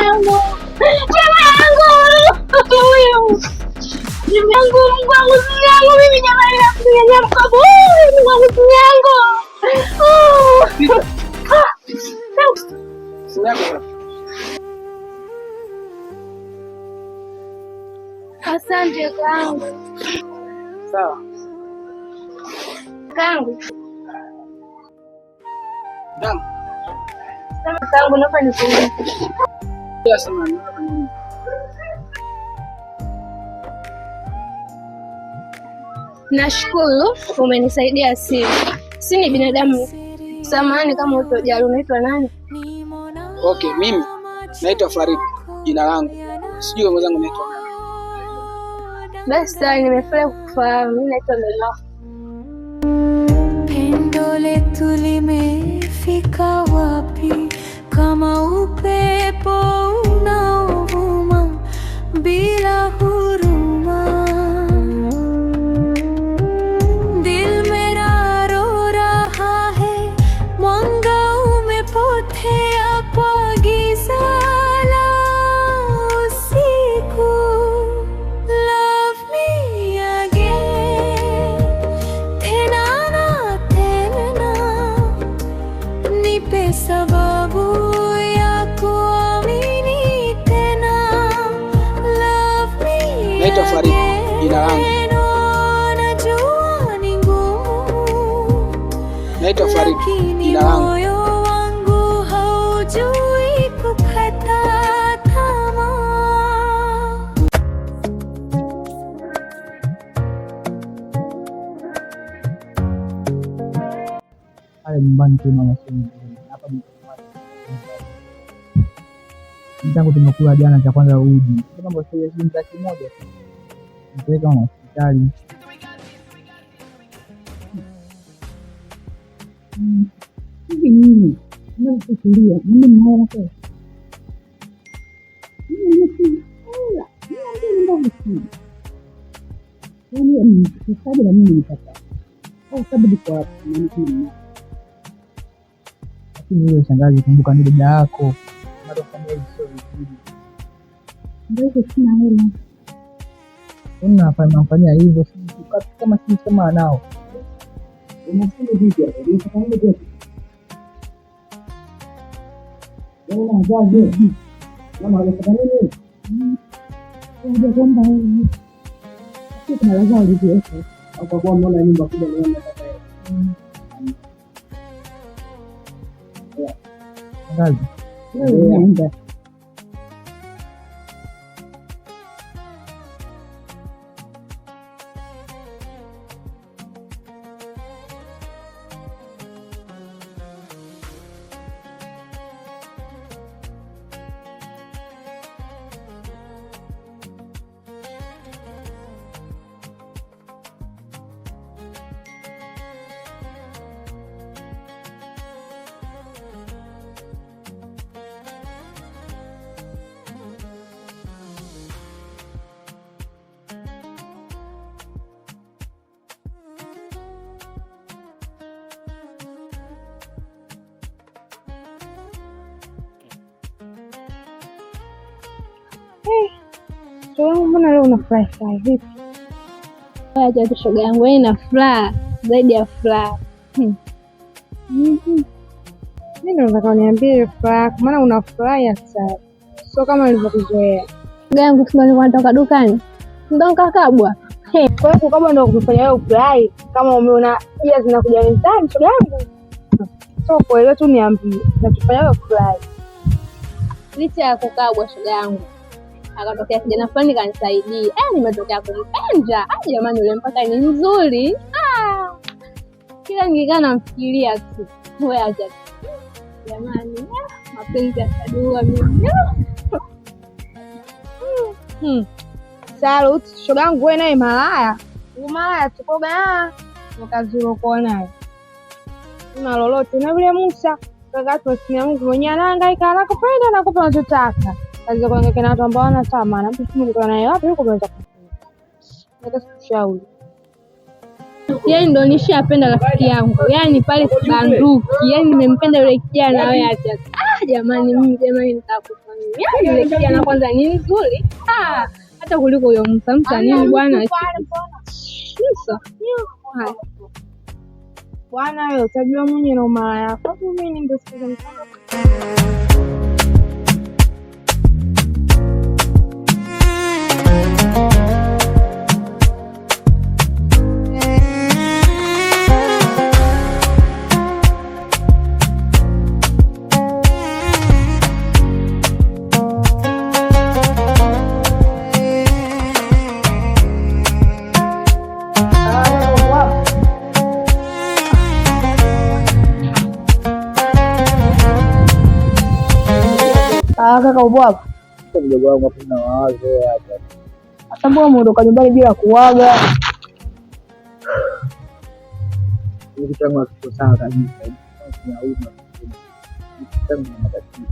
Yangu. Simu yangu. Huyu. Simu yangu, Mungu wangu, simu yangu mimi jamani, nakunyanyua mkopo. Mungu wangu, simu yangu. Simu yako. Asante kangu. Sawa. Kangu. Naam. Kangu, naomba nikuulize. Nashukuru umenisaidia simu. Si ni binadamu. Samahani kama utojali, unaitwa nani? Okay, mimi naitwa Farid jina langu. Sijui mwenzangu naitwa nani. Basi sawa, nimefurahi kukufahamu. Mimi naitwa Melo. Pendo letu limefika wapi? Kama upepo unaovuma bila huruma. Dil mera ro raha hai, mwanga umepotea kwa giza la usiku. Love me again, tena na tena, nipe sababu ya kuamini tena. Love me Naitwa Farid jina langu. again, najua ni ngumu, Naitwa Farid lakini jina langu. moyo wangu haujui kukata tamaa. Pale nyumbani tu mama sio hapa tangu tumekula jana cha kwanza uji. Mambo sio shilingi 100 tu. Nipeleka mama hospitali. Hivi nyinyi mnavyofikiria mimi mnaona kweli? Mimi sina hela. Mimi ndio sina. Yaani hesabu na mimi nipata. Au hesabu iko wapi? Maana kama nina. Lakini wewe shangazi, kumbuka ni dada yako. Unatofanya hivi sio vizuri. Ndio hivyo sina hela. Unafanya unafanyia hivyo kama si kama nao. Unasema vipi hapo? Unataka nini kwetu? Wewe unazaje? Mama hajataka nini? Hajaomba hela. Sio kuna lazima uliziweke. Au kwa kuwa mnaona nyumba kubwa ndio mnataka hela. Shangazi. Wewe unaenda. Shoga yangu, mbona leo unafurahi furahi vipi? Acha tu shoga yangu, yaani na furaha zaidi ya furaha. Mhm. Mimi ndo nataka uniambie furaha yako, maana unafurahi hasa, sio kama nilivyokuzoea. Shoga yangu, si nilikuwa natoka dukani ndo nikakabwa. Kwa hiyo kukabwa ndo kukufanya wewe ufurahi, kama umeona pia zinakuja mezani, shoga yangu. Sio kuelewa tu, niambie nachofanya wewe ufurahi. Licha ya kukabwa, shoga yangu, akatokea kijana fulani kanisaidia. Nimetokea kumpenda. Ah, jamani, yule mpaka ni mzuri. Ah, kila nikikaa namfikiria tu. Wewe acha tu. Jamani, ah, mapenzi yatadua mimi. Salute shoga yangu, wewe naye malaya. Umalaya tukoga kazi uliokuwa nayo. Una lolote na vile Musa kaka tu ya Mungu mwenyewe anahangaika, anakupenda, anakupa unachotaka. Kazi ya kuhangaika na watu ambao wana tamaa, na mtu simu naye wapi huko unaweza kufanya. Nataka sikushauri. Yaani ndo nishapenda rafiki yangu, yaani pale sibanduki, yaani nimempenda yule kijana. Wewe acha. Ah, jamani, mimi jamani nitakufa. mimi. Yaani yule kijana kwanza ni mzuri. Ah, hata kuliko huyo Musa. Musa nini bwana? Musa. Haya. Bwana wewe utajua mwenyewe na umalaya yako. Hapo mimi ndio siku mtandao. Ah, kaka upo hapa? Mdogo wangu hapo na mawazo hapa. Sasa mbona umeondoka nyumbani bila kuaga? Kitu changu hakiko sawa kabisa. Kinauma. Kitu changu kina matatizo.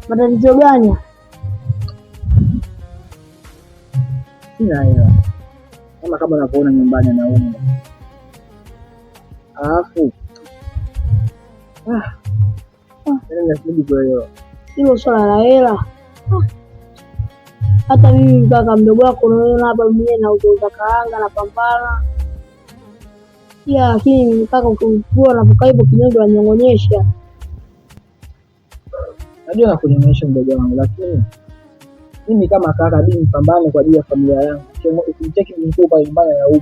Matatizo gani? Sina hela. Kama unavyoona nyumbani anaumwa. Alafu yaani nasubiri kuelewa. Hilo swala la hela. Hata mimi kaka mdogo wako unaona hapa mwenyewe nauza kaanga na pambana. Ila lakini kaka ukiwa unapokaa hivyo kinyonge unanyong'onyesha. Najua nakunyong'onyesha mdogo wangu, lakini mimi kama kaka bidi nipambane kwa ajili ya familia yangu. Ukimcheki mkuu pale nyumbani anaumwa.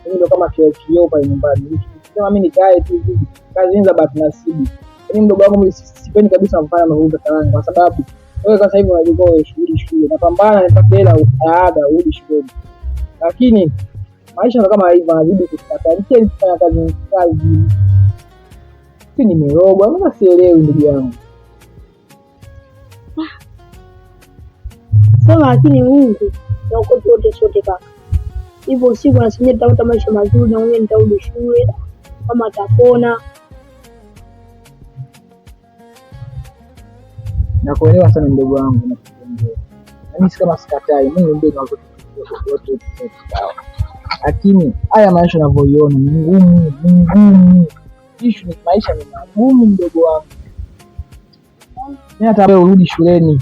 Mimi ndo kama kioo pale nyumbani. Ukisema mimi nikae tu hivi, kazi za bahati nasibu. Yaani mdogo wangu mimi sipendi kabisa kufanya mambo karanga kwa sababu wewe sasa hivi unajua wewe shughuli shule. Napambana nipate hela ya ada urudi shuleni. Lakini maisha ndo kama hivyo, yanazidi kukata. Nikifanya kazi si nimerogwa, mbona sielewi ndugu yangu. Sema lakini Mungu na ukotu wote sote kaka. Hivyo usiku nasimia nitafuta maisha mazuri na mwenyewe nitarudi shule kama atapona. Nakuelewa sana mdogo wangu na kuongea. Na mimi si kama sikatai, Mungu ndiye ni watoto wote sawa. Lakini haya maisha unavyoiona ni ngumu, ni ngumu. Issue ni maisha ni magumu mdogo wangu. Mimi hata wewe urudi shuleni.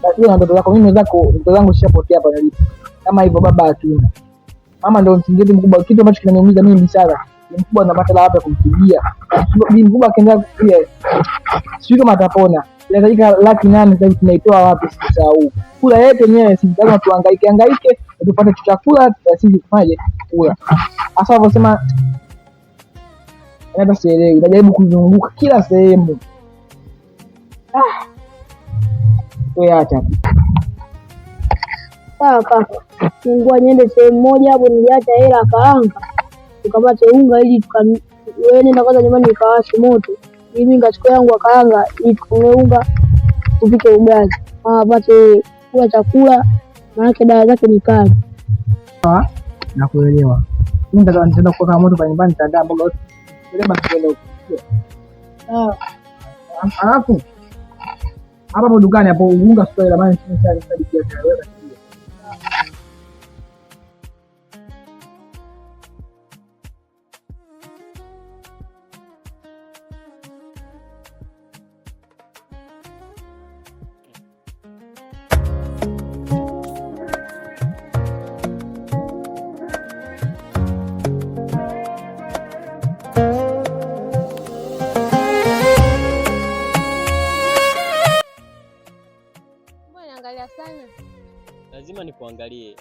Basi na ndoto zako, mimi wenzako ndoto zangu zishapotea hapa nilipo. Kama hivyo baba hatuna. Mama ndio msingi mkubwa, kitu ambacho kinaniumiza mimi sana. Ni mkubwa anapata la wapi kumtibia. Ni mkubwa akiendelea kufikia sijui kama atapona. Inahitajika 800,000 sasa hivi tunaitoa wapi sasa huu? Kula yetu yenyewe si lazima tuhangaike hangaike tupate chakula sisi tufanye kula. Hasa wanaposema hata sielewi, najaribu kuzunguka kila sehemu. Wewe acha. Sawa kaka. Mungu niende sehemu moja hapo niliacha hela kaanga. Tukapate unga ili wewe nenda kwanza nyumbani nikawashe moto. Mimi nikachukua yangu kaanga ili tukunge unga tupike ugali. Apate kula chakula maana dawa zake ni kali. Nakuelewa. Mimi nitaenda kuweka moto kwa nyumbani, nitaandaa mboga yote. Basi tuende huko. Sawa. Alafu hapa hapo dukani hapo unga sio ile maana sisi sasa hivi. Lazima nikuangalie,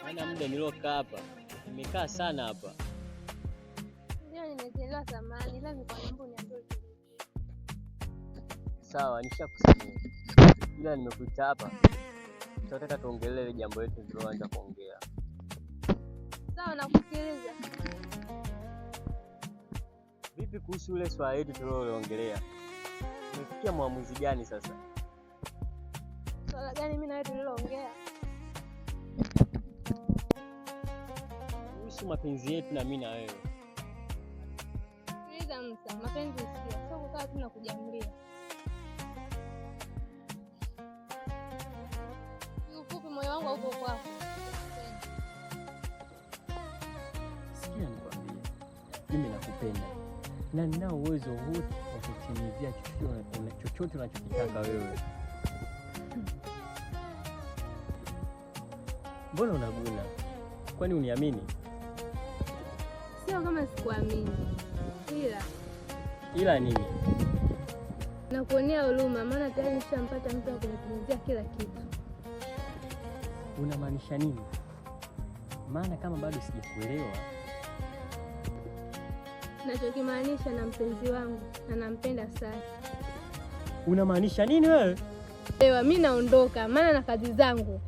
maana muda niliokaa hapa nimekaa sana hapa. Ndio nimechelewa samani, ila nilikuwa naomba uniambie. Sawa, nishakusamehe, ila nimekuita hapa tunataka tuongelee jambo letu tuliloanza kuongea. Sawa, nakusikiliza. Vipi kuhusu ile swala letu tuliloongelea? Umefikia muamuzi gani sasa? Swala gani mimi na wewe tuliloongea? Kuhusu mapenzi yetu na mimi na wewe. Sikiliza Musa, mapenzi sio kukaa tu na kujamlia. Kiufupi moyo wangu hauko kwako. Sikia nikwambie, mimi nakupenda na ninao uwezo wote wa nitakutimizia chochote unachokitaka wewe. Mbona unaguna? Kwani uniamini? Sio kama sikuamini, ila Ila nini? nakuonea huruma, maana tayari nishampata mtu wa kunitimizia kila kitu. Unamaanisha nini? Maana kama bado sijakuelewa. Nachokimaanisha na mpenzi wangu na nampenda sana. Unamaanisha nini wewe? Ewa, mi naondoka, maana na kazi zangu.